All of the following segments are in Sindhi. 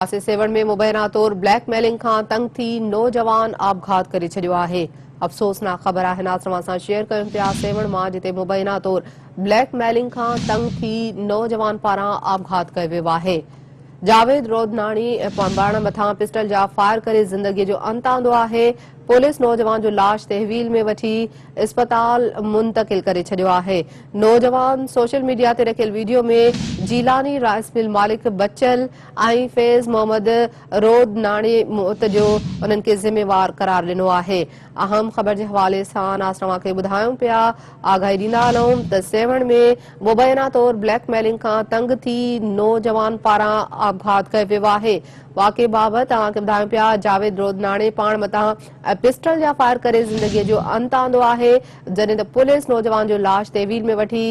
پاسي سيوهڻ ۾ مبينا طور بليڪ ميلنگ کان تنگ ٿي نوجوان آپگهات ڪري ڇڏيو آهي. افسوسناڪ خبر آهي ناظر اوهان سان شيئر ڪيون پيا سيوهڻ مان جتي مبينا طور بليڪ ميلنگ کان تنگ ٿي نوجوان پاران آپگهات ڪيو ويو آهي. جاويد رودناڻي پاڻ مٿان پسٽل جا فائر ڪري زندگي جو انت آندو آهي. پوليس نوجوان جو لاش تحويل ۾ وٺي اسپتال منتقل ڪري ڇڏيو آهي. نوجوان سوشل ميڊيا تي رکيل ويڊيو ۾ جيلاني رائس مل مالڪ بچل ۽ فيض محمد رودناڻي موت جو انهن کي ذميوار قرار ڏنو آهي. اهم خبر جي حوالي سان اسان اوهان کي ٻڌايون پيا آگاهي ڏيندا هلون ته سيوهڻ ۾ مبينا طور بليڪ ميلنگ کان تنگ ٿي نوجوان پاران آپگهات ڪيو ويو آهي. واقعي بابت اوهان کي ٻڌايون پيا جاويد رودناڻي پاڻ مٿان پسٽل جا فائر ڪري زندگي جو انت آندو آهي جڏهن ته پوليس نوجوان جو لاش تحويل ۾ وٺي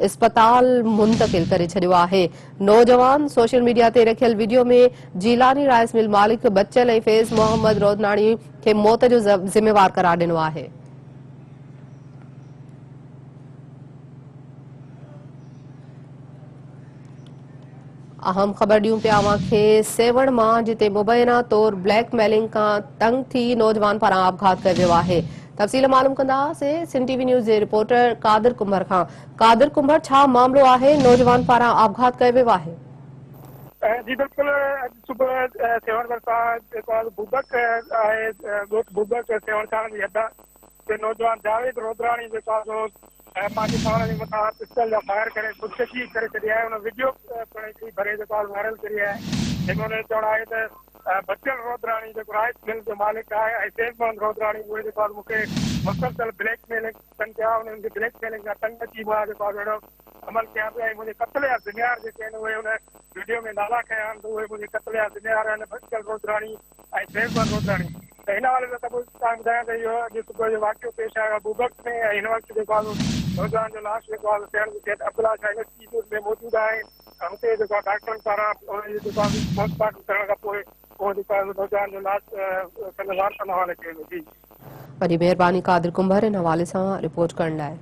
اسپتال منتقل ڪري ڇڏيو آهي نوجوان سوشل ميڊيا تي رکيل وڊيو ۾ جيلاني رائس مل مالڪ بچل ۽ فيض محمد رودناڻي کي موت جو ذميوار قرار ڏنو آهي. اهم خبر ڏيون پيا اوهان کي سيوهڻ مان جتي مبينا طور بليڪ ميلنگ کان تنگ ٿي نوجوان پاران آپگهات ڪيو ويو آهي تفصيل معلوم ڪنداسين سنڌ ٽي وي نيوز جي رپورٽر قادر ڪنڀر کان قادر ڪنڀر ڇا معاملو آهي نوجوان پاران آپگهات ڪيو ويو آهي. جي بلڪل اڄ صبح سيوهڻ ڀرسان جيڪو آهي بوبڪ آهي ڳوٺ بوبڪ سيوهڻ ٿاڻي جي حد تي نوجوان جاويد رودراڻي جيڪو آهي سو پنهنجي پاڻ جي مٿان پسٽل جا فائر ڪري خودڪشي ڪري ڇڏي آهي ان وڊيو پڻ هڪڙي ڀري جيڪو آهي وائرل ڪئي آهي جنهن ۾ ان جو چوڻ آهي ته بچل رودراڻي جيڪو رائس مل جو مالڪ آهي ۽ فيض محمد رودراڻي اهي جيڪو آهي مون کي مسلسل بليڪ ميلنگ ڪن پيا انهن کي بليڪ ميلنگ کان تنگ اچي مان جيڪو آهي اهڙو عمل ڪيان پيو ۽ منهنجي قتل جا ذميوار جيڪي آهن اهي ان وڊيو ۾ نالا کنيا آهن ته اهي منهنجي قتل جا ذميوار آهن بچل رودراڻي ۽ فيض محمد رودراڻي ته هن حوالي سان تبو توهان کي ٻڌايان ته اهو اڄ صبح جو واقعو پيش آيو آهي بوبڪ ۾ ۽ هن وقت جيڪو آهي نوجوان جو لاش جيڪو آهي سيوهڻ جي سيد عبدالله شاهه انسٽيٽيوٽ ۾ موجود آهي ۽ اتي جيڪو آهي ڊاڪٽرن پاران ان جي جيڪو آهي پوسٽ مارٽم ڪرڻ کان پوء اهو جيڪو آهي نوجوان جو لاش سندس وارثن حوالي ڪيو ويو جي. وڏي مهرباني قادر ڪنڀر ان حوالي سان رپورٽ ڪرڻ لاء.